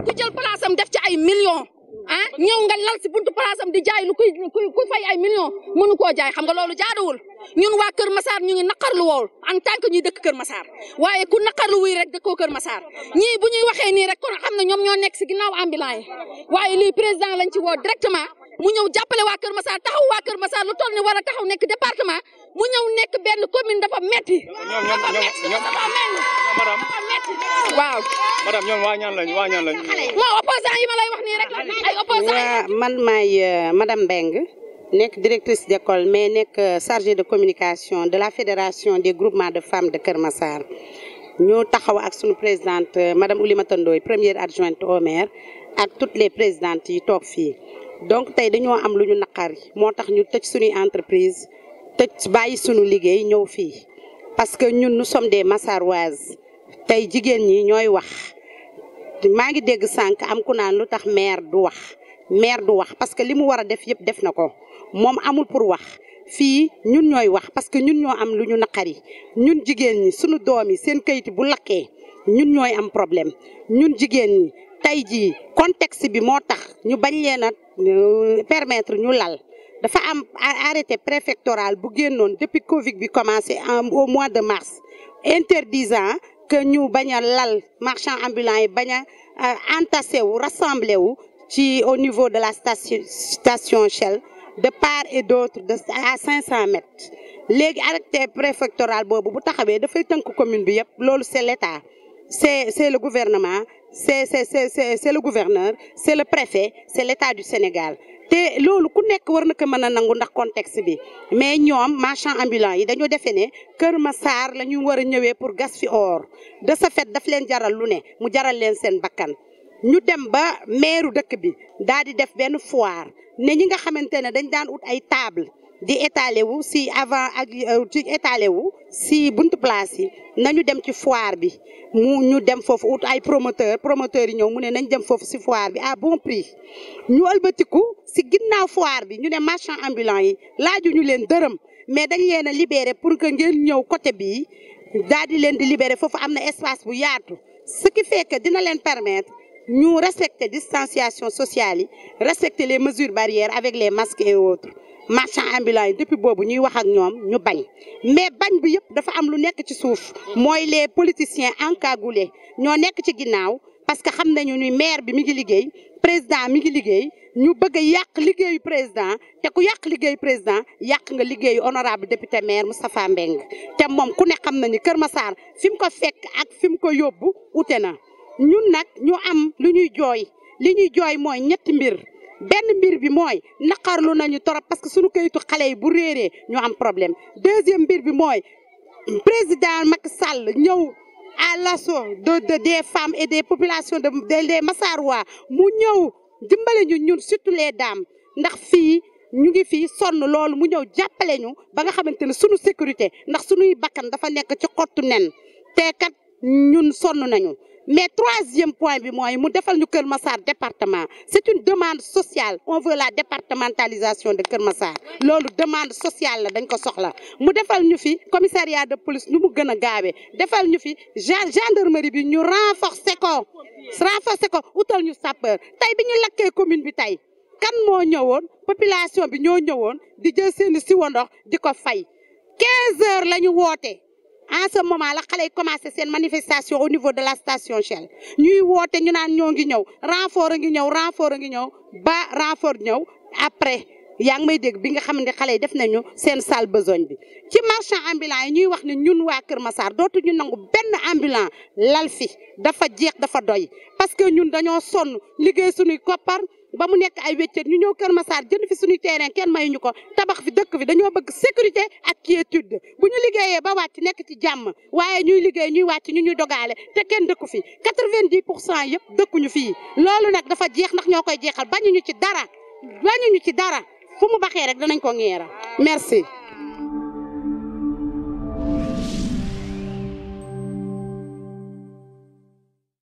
ku jël place am def ci ay millions ah ñëw nga lal si buntu place am di jaay lu ku fay ay millions mënu koo jaay xam nga loolu jaaduwul ñun waa Kër Massar ñu ngi naqarlu wool en tant que ñuy dëkk Kër Massar waaye ku naqarlu wuy rek dëkkoo Kër Massar ñii bu ñuy waxee nii rek kon xam ne ñoom ñoo nekk si ginnaaw ambulant yi waaye lii président lañ ci woo directement mu ñëw jàppale waa Kër Massar taxaw waa Kër Massar lu toll ni war a taxaw nekk département mu ñëw nekk benn commune dafa metti waaw madame ñoom waa ñaan lañ moo opposant yi ma lay wax nii rek ay opposant man maay madame Mbengue nekk directrice d'école mais nekk chargée de communication de la fédération des groupements de femmes de Kër Massar ñu taxaw ak sunu présidente madame Oulimata Ndoye première adjointe au maire ak toutes les présidentes yi toog fii donc tey dañoo am lu ñu naqari moo tax ñu tëj suñuy entreprise tëj bàyyi sunu liggéey ñëw fii parce que ñun nous sommes des Massaroises tey jigéen ñi ñooy wax maa ngi dégg sànq am ku naan lu tax maire du wax parce que li mu war a def yëpp def na ko moom amul pour wax fii ñun ñooy wax parce que ñun ñoo am lu ñu naqari ñun jigéen ñi sunu doom yi seen kayit bu lakkee ñun ñooy am problème ñun jigéen ñi tey jii contexte bi moo tax ñu bañ leen a permettre ñu lal dafa am arrêté préfectoral bu génnoon depuis Covid bi commencé au mois de mars interdisant que ñu bañ a lal marchand ambulant yi bañ a entassé wu rassemblé wu ci au niveau de la station Shell de part et d'autre à 500 mètres léegi arrêté préfectoral boobu bu taxawee dafay tënk commune bi yëpp loolu c'est l'État c'est le gouvernement c'est le gouverneur c'est le préfet c'est l'État du Sénégal te loolu ku nekk war na ko mën a nangu ndax contexte bi mais ñoom marchand ambulant yi dañoo defee ne Kër Massar la ñu war a ñëwee pour gas fi or de ce fait daf leen jaral lu ne mu jaral leen seen bakkan ñu dem ba maire dëkk bi daal di def benn foire ne ñi nga xamante ne dañ daan ut ay table di étaler wu si avant ak ci étaler wu si buntu place yi nañu dem ci foire bi ñu dem foofu ut ay promoteurs yi ñëw mu ne nañ dem foofu si foire bi à bon prix ñu ëlbatiku si ginnaaw foire bi ñu ne marchand ambulant yi laaju ñu leen dërëm mais dañ leen a libéré pour que ngeen ñëw côté bii daal di leen di libéré foofu am na espace bu yaatu ce qui fait que dina leen permettre ñu respecter distanciation sociale yi respecter les mesures barrières avec les masques et autres marchand ambulant yi depuis boobu ñuy wax ak ñoom ñu bañ mais bañ bi yëpp dafa am lu nekk ci suuf mooy les politiciens encagoulés ñoo nekk ci ginnaaw parce que xam nañu ni maire bi mi ngi liggéey président mi ngi liggéey ñu bëgg a yàq liggéeyu président te ku yàq liggéeyu président yàq nga liggéeyu honorable député maire Moustapha Mbengue te moom ku ne xam na ni Kër Massar fi mu ko fekk ak fi mu ko yóbbu ute na ñun nag ñu am lu ñuy jooy li ñuy jooy mooy ñetti mbir benn mbir bi mooy naqarlu nañu torop parce que suñu kayitu xale yi bu réeree ñu am problème deuxième mbir bi mooy président Macky Sall ñëw à l'assaut des femmes et des populations des Massarois mu ñëw dimbale ñu ñun surtout les dames ndax fii ñu ngi fii sonn loolu mu ñëw jàppale ñu ba nga xamante ne suñu sécurité ndax suñuy bakkan dafa nekk ci xottu nen te kat ñun sonn nañu mais troisième point bi mooy mu defal ñu Kër Massar département c'est une demande sociale on veut la départementalisation de Kër Massar loolu demande sociale la dañ ko soxla mu defal ñu fi commissariat de police nu mu gën a gaawee defal ñu fi gendarmerie bi ñu renforcer ko utal ñu sapeur tey bi ñu lakkee commune bi tey kan moo ñëwoon population bi ñoo ñëwoon di jël seeni siwo ndox di ko fay 15 heures la ñu woote en ce moment la xale yi commencé seen manifestation au niveau de la station Shell ñuy woote ñu naan ñoo ngi ñëw renfort a ngi ñëw ba renfort ñëw après yaa ngi may dégg bi nga xam ne xale yi def nañu seen salle besogne bi ci marchand ambulant yi ñuy wax ne ñun waa Kër Massar dootuñu nangu benn ambulant lal fi dafa jeex dafa doy parce que ñun dañoo sonn liggéey suñuy koppar ba mu nekk ay wéccet ñu ñëw Kër Massar jënd fi suñuy terrain kenn mayuñu ko tabax fi dëkk fi dañoo bëgg sécurité ak quiétude bu ñu liggéeyee ba wàcc nekk ci jàmm waaye ñuy liggéey ñuy wàcc ñu ñuy dogaale te kenn dëkku fi 90% yëpp dëkkuñu fii loolu nag dafa jeex ndax ñoo koy jeexal bañuñu ci dara fu mu baxee rek danañ ko ngeera merci